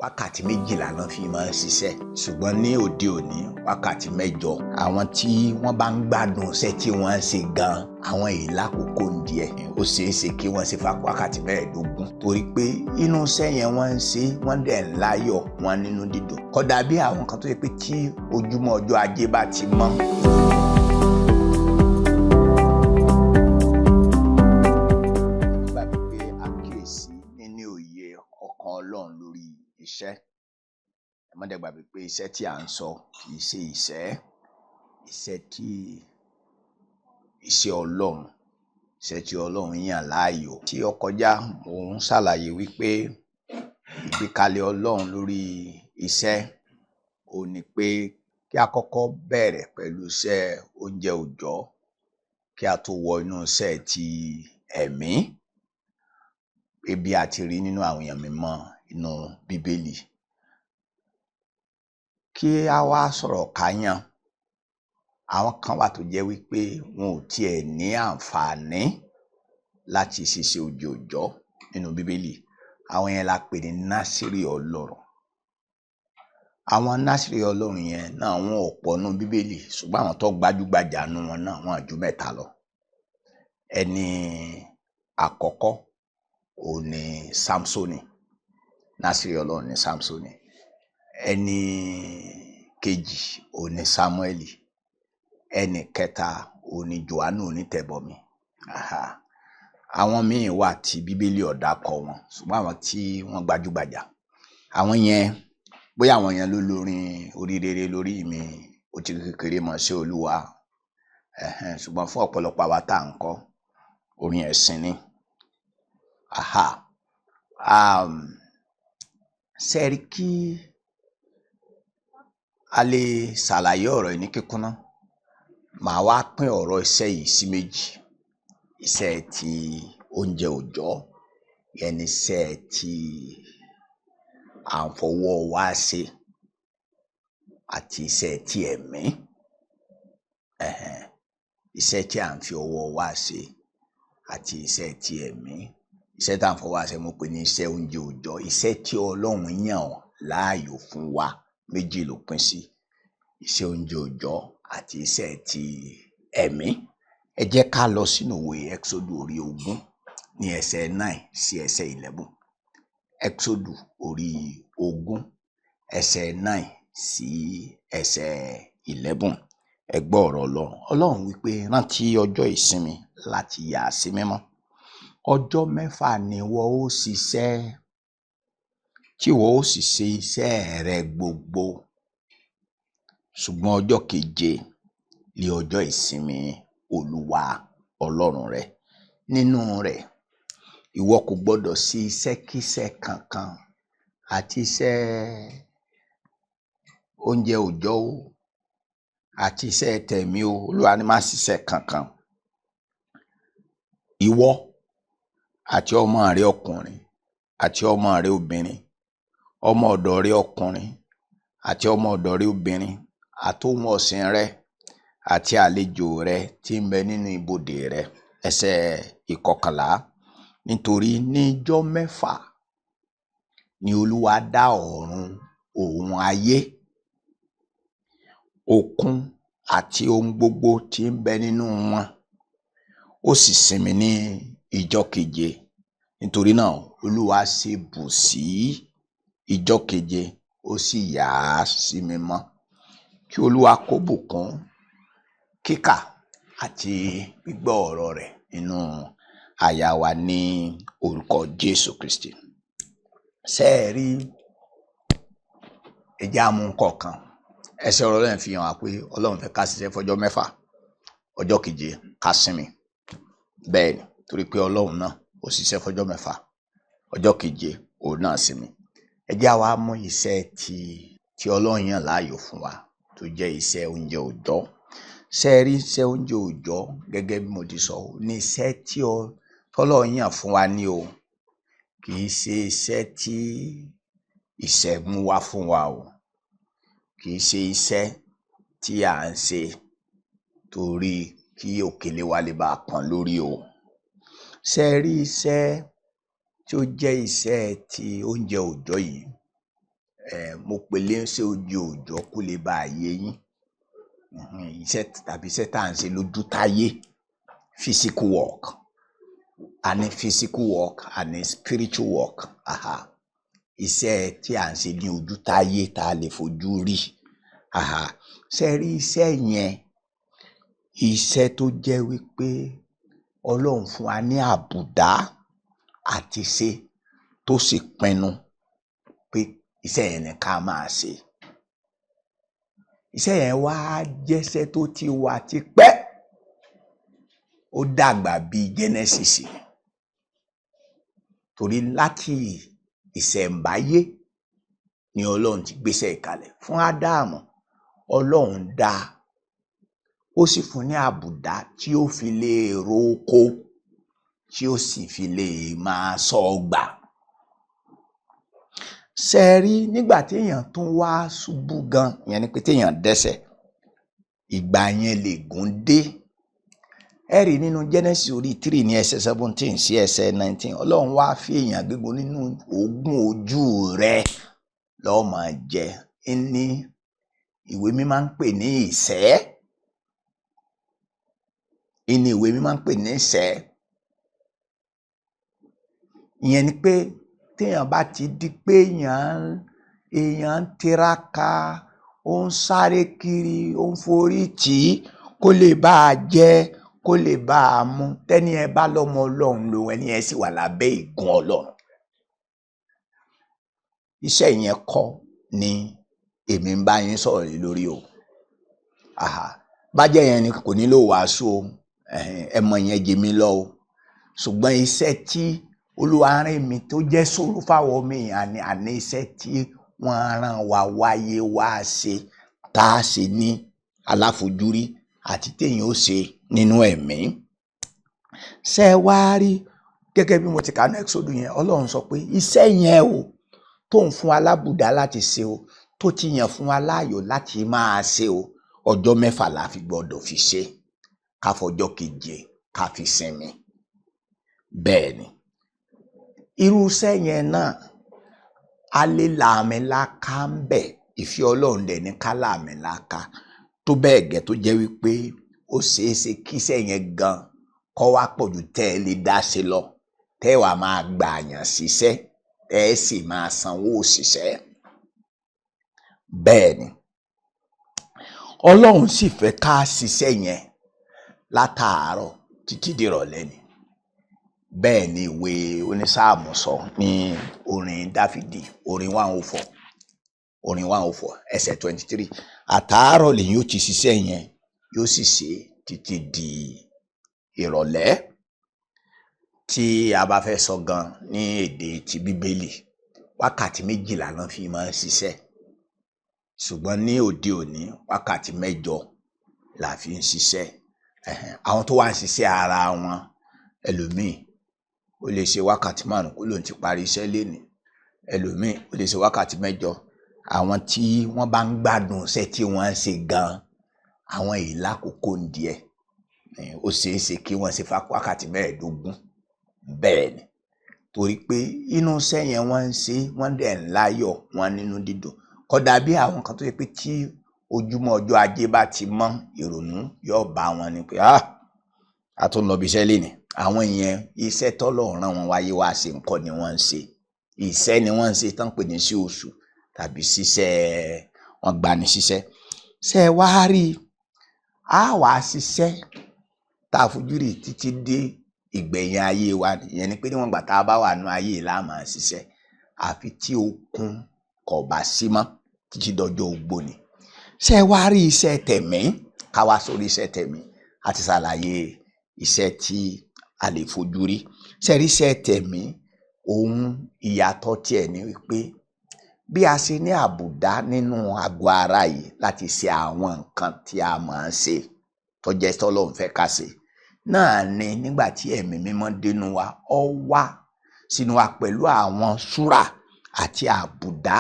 Wákàtí 12 náà fi máa ń ṣiṣẹ́, ṣùgbọ́n ní òde òní wákàtí 8. Àwọn tí wọ́n bá ń gbádùn iṣẹ́ tí wọ́n ń ṣe gan, àwọn èyí lákòókò ń díẹ̀, ó ṣeé ṣe kí wọ́n ṣe wákàtí 15, torí pé inú iṣẹ́ yẹn wọ́n ń ṣe, wọ́n dẹ̀ ń láyọ̀, wọ́n nínú dídùn. Kódà bí àwọn kan tó yẹ pé tí ojúmọ́ ọjọ́ ajé bá ti mọ́. Nígbà pípé àkíyèsí níní òye ọkàn Ọlọ́run lórí iṣẹ́. Ẹ má dẹ̀ gbàgbé pé iṣẹ́ tí à ń sọ kì í ṣe ìṣẹ́, iṣẹ́ tí iṣẹ́ Ọlọ́run, iṣẹ́ tí Ọlọ́run yàn láàyò. Tí ó kọjá, mò ń ṣàlàyé wípé ìgbékalẹ̀ Ọlọ́run lórí iṣẹ́ òun ni pé kí a kọ́kọ́ bẹ̀rẹ̀ pẹ̀lú iṣẹ́ oúnjẹ òòjọ́ kí a tó wọ inú iṣẹ́ ti ẹ̀mí. Pé bí a ti rí nínú àwọn èèyàn mímọ́ inú Bíbélì. Kí á wá sọ̀rọ̀ káyàn, àwọn kan wà tó jẹ́ wípé wọn ò tiẹ̀ ní àǹfààní láti ṣiṣẹ́ oúnjẹ òòjọ́ nínú Bíbélì. Àwọn yẹn la pè ní Násírì Ọlọ́run. Àwọn Násírì Ọlọ́run yẹn náà wọn ò pọ̀ nínú Bíbélì, ṣùgbọ́n àwọn tó gbajúgbajà nínú wọn náà wọn ju 3 lọ. Ẹni àkọ́kọ́ òun ni Sámsónì. Násírì Ọlọ́run ni Sámsónì. Ẹni kejì òun ni Sámúẹ́lì. Ẹni kẹta òun ni Jòhánù onítẹ̀bọmi. Àwọn míì wà tí Bíbélì ò dákọ wọn, ṣùgbọ́n àwọn tí wọ́n gbajúgbajà. Àwọn yẹn, bóyá àwọn yẹn ló lórin orí rere lórí mi, ó ti kékeré mọ̀ sí Olúwa. Ṣùgbọ́n fún ọ̀pọ̀lọpọ̀ àwa tá à ń kọ́, orin ẹ̀sìn ni. Ṣé ẹ rí kí a lè ṣàlàyé ọ̀rọ̀ yìí ní kíkúnná? Màá wá pín ọ̀rọ̀ iṣẹ́ yìí sí méjì. Iṣẹ́ ti oúnjẹ òòjọ́, ìyẹn ni iṣẹ́ tí à ń fọwọ́ wa ṣe, àti iṣẹ́ ti ẹ̀mí. Iṣẹ́ tí à ń fi ọwọ́ wa ṣe àti iṣẹ́ ti ẹ̀mí. Iṣẹ́ tí à ń fọwọ́ wa ṣe mo pè ní iṣẹ́ oúnjẹ òòjọ́, iṣẹ́ tí Ọlọ́run yàn láàyò fún wa, méjì ló pín sí. Iṣẹ́ oúnjẹ òòjọ́ àti iṣẹ́ ti ẹ̀mí. Ẹ jẹ́ ká lọ sínú ìwé Ẹ́xódù orí 20 ní ẹsẹ̀ 9 sí ẹsẹ̀ 11. Ẹ́xódù orí 20 ẹsẹ̀ 9 sí ẹsẹ̀ 11. Ẹ gbọ́ ọ̀rọ̀ Ọlọ́run. Ọlọ́run wípé rántí ọjọ́ ìsinmi láti yà á sí mímọ́. Ọjọ́ 6 ni ìwọ ó ṣiṣẹ́, tí ìwọ ó sì ṣe iṣẹ́ rẹ gbogbo. Ṣùgbọ́n ọjọ́ keje ni ọjọ́ ìsinmi Olúwa Ọlọ́run rẹ. Nínú rẹ̀, ìwọ kò gbọdọ̀ ṣe iṣẹ́kíṣẹ́ kankan, àti iṣẹ́ oúnjẹ òòjọ́ o, àti iṣẹ́ tẹ̀mí o, Olúwa ní má ṣiṣẹ́ kankan. Ìwọ àti ọmọ rẹ ọkùnrin àti ọmọ rẹ obìnrin, ọmọ ọ̀dọ̀ rẹ ọkùnrin àti ọmọ ọ̀dọ̀ rẹ obìnrin, àtohun ọ̀sìn rẹ àti àlejò rẹ tí ń bẹ nínú ibodè rẹ. Ẹsẹ̀ 11. Nítorí ní ijọ́ 6 ni Olúwa dá ọ̀run òun ayé, òkun àti ohun gbogbo tí ń bẹ nínú wọn. Ó sì sinmi ní ijọ́ keje. Nítorí náà Olúwa ṣe bù sí ijọ́ keje, ó sì yà á sí mímọ́. Kí Olúwa kó bùkún kíkà àti gbígbọ́ ọ̀rọ̀ rẹ̀ nínú àyà wa ní orúkọ Jésù Kristi. Ṣé ẹ rí, ẹ jẹ́ á mú kọ̀ọ̀kan. Ẹsẹ̀ ọ̀rọ̀ Ọlọ́run fi hàn wá pé Ọlọ́run fẹ́ ká ṣiṣẹ́ fọjọ́ 6, ọjọ́ keje ká sinmi. Bẹ́ẹ̀ ni, torí pé Ọlọ́run náà ó ṣiṣẹ́ fọjọ́ 6, ọjọ́ keje òun náà sinmi. Ẹ jẹ́ á wá mú iṣẹ́ tí Ọlọ́run yàn láàyò fún wa tó jẹ́ iṣẹ́ oúnjẹ òòjọ́. Ṣé ẹ rí iṣẹ́ oúnjẹ òòjọ́ gẹ́gẹ́ bí mo ti sọ, ní iṣẹ́ tí Ọlọ́run yàn fún wa ní o. Kì í ṣe iṣẹ́ tí ìṣẹ́ mú wá fún wa o. Kì í ṣe iṣẹ́ tí à ń ṣe torí kí òkèlè wa lè bá pọ́n lórí o. Ṣé ẹ rí iṣẹ́ tí ó jẹ́ iṣẹ́ ti oúnjẹ òòjọ́ yìí? Mo pè é iṣẹ́ oúnjẹ òòjọ́ kó lè bá yé yín. Iṣẹ́ tàbí iṣẹ́ tá à ń ṣe lójú táyé, physical work. A ní physical work, a ní spiritual work. Aha. Iṣẹ́ tí à ń ṣe ní ojú táyé tá a lè fojú rí. Aha. Ṣé rí iṣẹ́ yẹn? Iṣẹ́ tó jẹ́ wípé Ọlọ́run fún wa ní àbùdá àti ṣe, tó sì pinnu pé iṣẹ́ yẹn ni ká máa ṣe. Iṣẹ́ yẹn wá jẹ́ṣẹ́ tó ti wà tipẹ́. Ó dàgbà bíi Genesis. Torí láti ìṣẹ̀ǹbáyé ni Ọlọ́run ti gbéṣẹ́ yìí kalẹ̀. Fún Ádámù, Ọlọ́run dá a, ó sì fún ní àbùdá tí ó fi lè ro oko, tí ó sì fi lè máa ṣọ́ ọgbà. Ṣé ẹ rí nígbà téèyàn tún wá ṣubú gan, ìyẹn ni pé téèyàn dẹ́ṣẹ̀, ìgbà yẹn lègún dé. Ẹ rí nínú Genesis orí 3 ní ẹsẹ̀ 17 sí ẹsẹ̀ 19, Ọlọ́run wá fi èèyàn gégùn nínú òógùn ojú rẹ ló máa jẹ. Ní ìwé mímọ́ ń pè ní ìṣẹ́. Ìní ìwé mímọ́ ń pè ní ìṣẹ́. Ìyẹn ni pé téèyàn bá ti di pé èèyàn ń tiraka, ó ń sáré kiri, ó ń forí tì í kó lè bá a jẹ, kó lè bá a mu. Tẹ́ni ẹ bá lọ́mọ Ọlọ́run lòun, ẹni yẹn sì wà lábẹ́ ègún Ọlọ́run. Iṣẹ́ yẹn kọ́ ni èmi ń bá yín sọ̀rọ̀ lé lórí o. Aha. Bá jẹ́ yẹn ni, kò nílò wàásù o. Ẹ mọ̀ yẹn jù mí lọ o. Ṣùgbọ́n iṣẹ́ tí Olúwa rán mi tó jẹ́ sòrò fáwọn ọmọ èèyàn ni, àní iṣẹ́ tí wọ́n rán wa wáyé wá ṣe, tá a ṣe ní aláfojúrí àti téèyàn ó ṣe nínú ẹ̀mí. Ṣé ẹ wá rí gẹ́gẹ́ bí mo ti kà ní Exodus yẹn, Ọlọ́run sọ pé iṣẹ́ yẹn o, tó ń fún wa lábùdá láti ṣe o, tó ti yàn fún wa láàyò láti máa ṣe o, ọjọ́ 6 la fi gbọ́dọ̀ fi ṣe, ká fọjọ́ keje ká fi sinmi. Bẹ́ẹ̀ ni irú iṣẹ́ yẹn náà a lè làmìlaka ń bẹ̀. Ìfẹ́ Ọlọ́run dẹ̀ ní ká làmìlaka tó bẹ́ẹ̀ gẹ́, tó jẹ́ wípé ó ṣeé ṣe kí iṣẹ́ yẹn gan kó wá pọ̀ ju tẹ́ ẹ lè dá ṣe lọ, tẹ́ ẹ wàá máa gbà yàn síṣẹ́, tẹ́ ẹ sì máa sanwó òṣìṣẹ́. Bẹ́ẹ̀ ni Ọlọ́run sì fẹ́ ká ṣiṣẹ́ yẹn látàárọ̀ títí dìrọ̀lẹ́ ni. Bẹ́ẹ̀ ni ìwé onísáàmù sọ ní orin Dáfídì, orin 104, orin 104, ẹsẹ̀ 23. Àtàárọ̀ lèyìn ó ti ṣiṣẹ́ yẹn, yóò sì ṣe títí di ìrọ̀lẹ́. Tí a bá fẹ́ sọ gan ní èdè ti Bíbélì, wákàtí 12 náà fi máa ń ṣiṣẹ́, ṣùgbọ́n ní òde òní, wákàtí 8 la fi ń ṣiṣẹ́. Àwọn tó wá ń ṣiṣẹ́ ara wọn, ẹlòmíì ó lè ṣe wákàtí 5 kó lóun ti parí iṣẹ́ lénìí, ẹlòmíì ó lè ṣe wákàtí 8. Àwọn tí wọ́n bá ń gbádùn iṣẹ́ tí wọ́n ń ṣe gan, àwọn yìí lákòókò díẹ̀, ó ṣeé ṣe kí wọ́n ṣe wákàtí 15. Bẹ́ẹ̀ ni, torí pé inú iṣẹ́ yẹn wọ́n ń ṣe, wọ́n dẹ̀ ń láyọ̀, wọ́n nínú dídùn. Kò dàbí àwọn kan tó yẹ pé tí ojúmọ́ ọjọ́ ajé bá ti mọ́, ìrònú yóò bá wọn ni pé, ah, a tún lọ ibi iṣẹ́ lénìí. Àwọn yẹn, iṣẹ́ tọ́lọ́run rán wọn wáyé wá ṣe nǹkan ni wọ́n ń ṣe. Iṣẹ́ ni wọ́n ń ṣe tán pè ní sí oṣù tàbí ṣiṣẹ́ wọ́n gbani síṣẹ́. Ṣé ẹ wá rí, a wàá ṣiṣẹ́ tá a fojú rí títí dé ìgbẹ̀yìn ayé wa. Ìyẹn ni pé níwọ̀n ìgbà tá a bá wà nínú ayé yìí la máa ṣiṣẹ́, àfi tí okun kò bá sí mọ́, títí dọjọ́ ogbó ni. Ṣé ẹ wá rí iṣẹ́ tẹ̀mí? Ká wá sórí iṣẹ́ tẹ̀mí. A ti ṣàlàyé iṣẹ́ tí a lè fojú rí. Ṣé ẹ rí iṣẹ́ tẹ̀mí, òun ìyàtọ̀ tiẹ̀ ni wípé bí a ṣe ní àbùdá nínú àgọ́ ara yìí láti ṣe àwọn nǹkan tí a máa ń ṣe tó jẹ́ tọ́lọ́run fẹ́ ká ṣe náà ni, nígbà tí ẹ̀mí mímọ́ dénú wa, ó wá sínú wa pẹ̀lú àwọn súrà àti àbùdá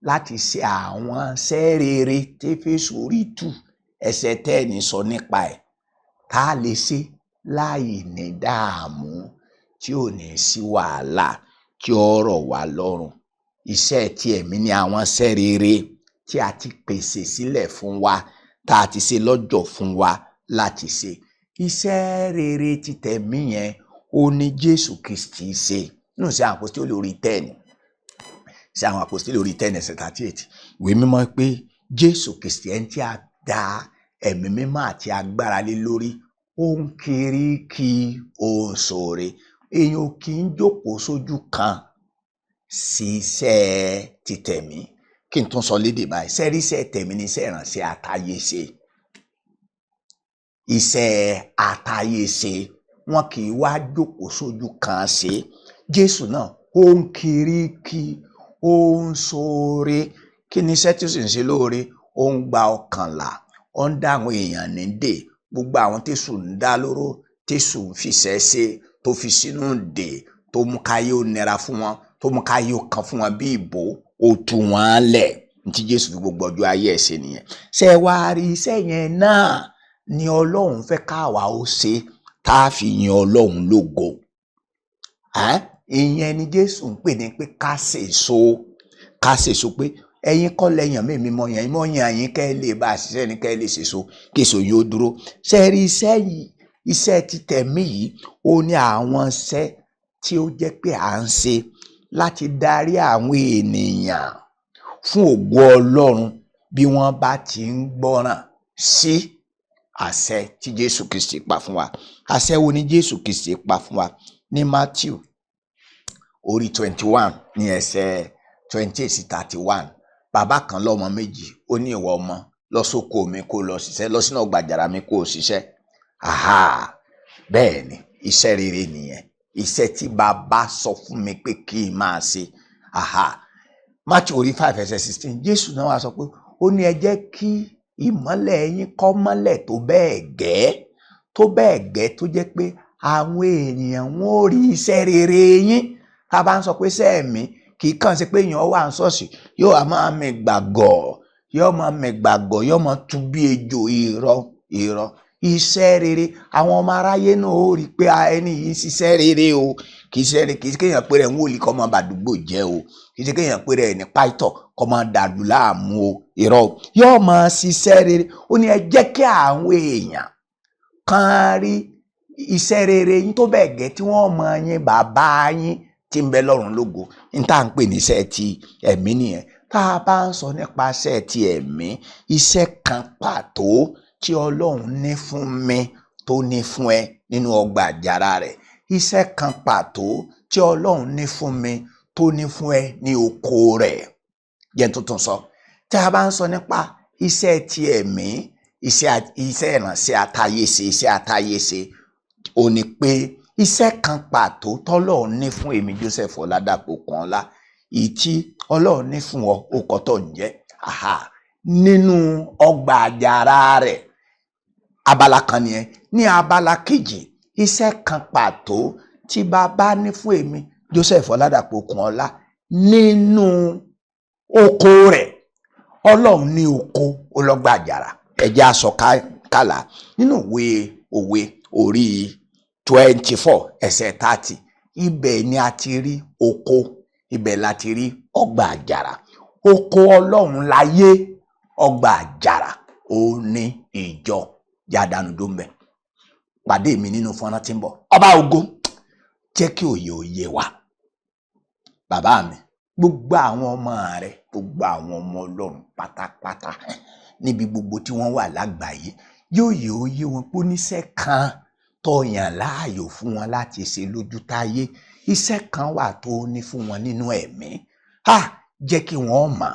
láti ṣe àwọn iṣẹ́ rere tí Éfésù orí 2 ẹsẹ̀ 10 sọ nípa ẹ̀, tá a lè ṣe láì ní dààmú, tí ò ní sí wàhálà, tí ó rọ̀ wá lọ́rùn. Iṣẹ́ ti ẹ̀mí ni àwọn iṣẹ́ rere tí a ti pèsè sílẹ̀ fún wa, tá a ti ṣe lọ́jọ̀ fún wa láti ṣe. Iṣẹ́ rere ti tẹ̀mí yẹn ó ní Jésù Kristi ṣe. Nínú Iṣẹ́ àwọn Àpọ́stélì orí 10, Iṣẹ́ àwọn Àpọ́stélì orí 10 ẹsẹ̀ 38, ìwé mímọ́ pé Jésù Kristi, ẹni tí a dá ẹ̀mí mímọ́ àti agbára lé lórí, ó ń kiri kí ó ń ṣoore. Èèyàn kì í jókòó sójú kan sí iṣẹ́ ti tẹ̀mí. Kí n tún sọ lédè báyìí, sẹ́rí iṣẹ́ tẹ̀mí ni iṣẹ́ ìránṣẹ́ àtayé ṣe. Iṣẹ́ àtayé ṣe, wọn kì í wá jókòó sójú kan ṣe. Jésù náà ó ń kiri kí ó ń ṣoore. Kí ni iṣẹ́ tí ó sì ń ṣe lóore? Ó ń gba ọkàn là, ó ń dá àwọn èèyàn nídè, gbogbo àwọn tÉṣù ń dá lóró, tÉṣù ń fìṣẹ́ ṣe, tó fi sínú dè, tó mú káyé ó nira fún wọn, tó mú káyé ó kan fún wọn bí ìbò, ó tú wọn lẹ̀. Ní tí Jésù fi gbogbo ọjọ́ ayé ẹ̀ ṣe nìyẹn. Ṣé ẹ wá rí iṣẹ́ yẹn náà ni Ọlọ́run fẹ́ káwa ó ṣe, tá a fi yin Ọlọ́run lógo? Ìyẹn ni Jésù ń pè ní pé ká sèso, ká sèso, pé ẹ̀yin kọ́ lẹ́yìn mi, mímọ́ yẹn mọ́ yẹn yín, kẹ́ ẹ lè bá a ṣiṣẹ́ ní kẹ́ ẹ lè sèso, kí èso yóò dúró. Ṣé ẹ rí iṣẹ́ yìí, iṣẹ́ títẹ̀mí yìí, ó ní àwọn iṣẹ́ tí ó jẹ́ pé à ń ṣe láti darí àwọn ènìyàn fún ògo Ọlọ́run bí wọ́n bá ti ń gbọ́ràn sí àṣẹ tí Jésù Kristi pa fún wa. Àṣẹ wo ni Jésù Kristi pa fún wa? Ní Matthew orí 21 ní ẹsẹ̀ 28 sí 31, bàbá kan lọ́mọ méjì. Ó ní, "Ìwọ ọmọ, lọ sóko mi kó lọ ṣiṣẹ́, lọ sínú ọgbà àjàrà mi kó o ṣiṣẹ́." Aha, bẹ́ẹ̀ ni, iṣẹ́ rere nìyẹn, iṣẹ́ tí bàbá sọ fún mi pé kí n máa ṣe. Aha, Matthew orí 5 ẹsẹ̀ 16, Jésù náà wá sọ pé, ó ní, "Ẹ jẹ́ kí ìmọ́lẹ̀ yín kó mọ́lẹ̀ tó bẹ́ẹ̀ gẹ́, tó bẹ́ẹ̀ gẹ́ tó jẹ́ pé àwọn ènìyàn wọn ò rí iṣẹ́ rere yín." Tá a bá ń sọ pé iṣẹ́ ẹ̀mí, kì í kàn ṣe pé èèyàn wà ní ṣọ́ọ̀ṣì, yóò wá máa mì gbàgọ̀, yóò máa mì gbàgọ̀, yóò máa tú bí ejò. Irọ́, irọ́. Iṣẹ́ rere, àwọn ọmọ aráyé náà ó rí i pé ẹni yìí ń ṣiṣẹ́ rere o. Kì í ṣe kì í ṣe kéèyàn pé rẹ̀ ń wòlíì kọ́ máa bàdúgbò jẹ́ o. Kì í ṣe kéèyàn pé rẹ̀ ní pásítọ̀ kọ́ máa dàlú láàmú o. Irọ́ o. Yóò máa ṣiṣẹ́ rere. Ó ní ẹ jẹ́ kí àwọn èèyàn kan rí iṣẹ́ rere yín tó bẹ́ẹ̀ gẹ́ tí wọ́n mọ yín bàbá yín tí ń bẹ lọ́run lógo. Ní tá à ń pè ní iṣẹ́ ti ẹ̀mí nìyẹn. Tá a bá ń sọ nípa iṣẹ́ ti ẹ̀mí, iṣẹ́ kan pàtó tí Ọlọ́run ní fún mi, tó ní fún ẹ nínú ọgbà àjàrà rẹ̀, iṣẹ́ kan pàtó tí Ọlọ́run ní fún mi, tó ní fún ẹ ní oko rẹ̀. Jẹ́ tuntun sọ, tí a bá ń sọ nípa iṣẹ́ ti ẹ̀mí, iṣẹ́ ìránṣẹ́ àtayéṣe, iṣẹ́ àtayéṣe ò ní pé iṣẹ́ kan pàtó tọ́lọ́run ní fún èmi, Joseph Ọládàpọ̀ Okunola, èyí tí Ọlọ́run ní fún ọ, ó tó ń jẹ́ aha nínú ọgbà àjàrà rẹ̀. Abala kan nìyẹn. Ní abala kejì, iṣẹ́ kan pàtó tí bàbá ní fún èmi, Joseph Ọládàpọ̀ Okunola, nínú oko rẹ̀. Ọlọ́run ní oko ọlọ́gbà àjàrà. Ẹ̀jẹ̀ aṣọ kálá nínú ìwé Òwe orí 24 ẹsẹ̀ 30. Ibẹ̀ ni a ti rí oko, ibẹ̀ la ti rí ọgbà àjàrà. Oko Ọlọ́run láyé, ọgbà àjàrà ó ní ìjọ. Yàdánù tó ń bẹ. Pàdé mi nínú fọ́nrán tí ń bọ̀. Ọba ògo, jẹ́ kí òye òye wa. Bàbá mi, gbogbo àwọn ọmọ rẹ, gbogbo àwọn ọmọ Ọlọ́run pátápátá níbi gbogbo tí wọ́n wà lágbàáyé, yóò yẹ ó yé wọn pé oníṣẹ́ kan tó yàn láàyò fún wọn láti ṣe lójú táyé, iṣẹ́ kan wà tó ní fún wọn nínú ẹ̀mí. Ha, jẹ́ kí wọ́n mọ̀,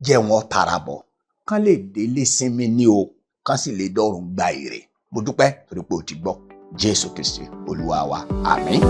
jẹ́ wọ́n tara bọ̀, kán lè délé sinmi ní o, kán sì lè dọ́run gba èrè. Mo dúpẹ́ torí pé o ti gbọ́. Jésù Kristi Olúwa wa, àmín.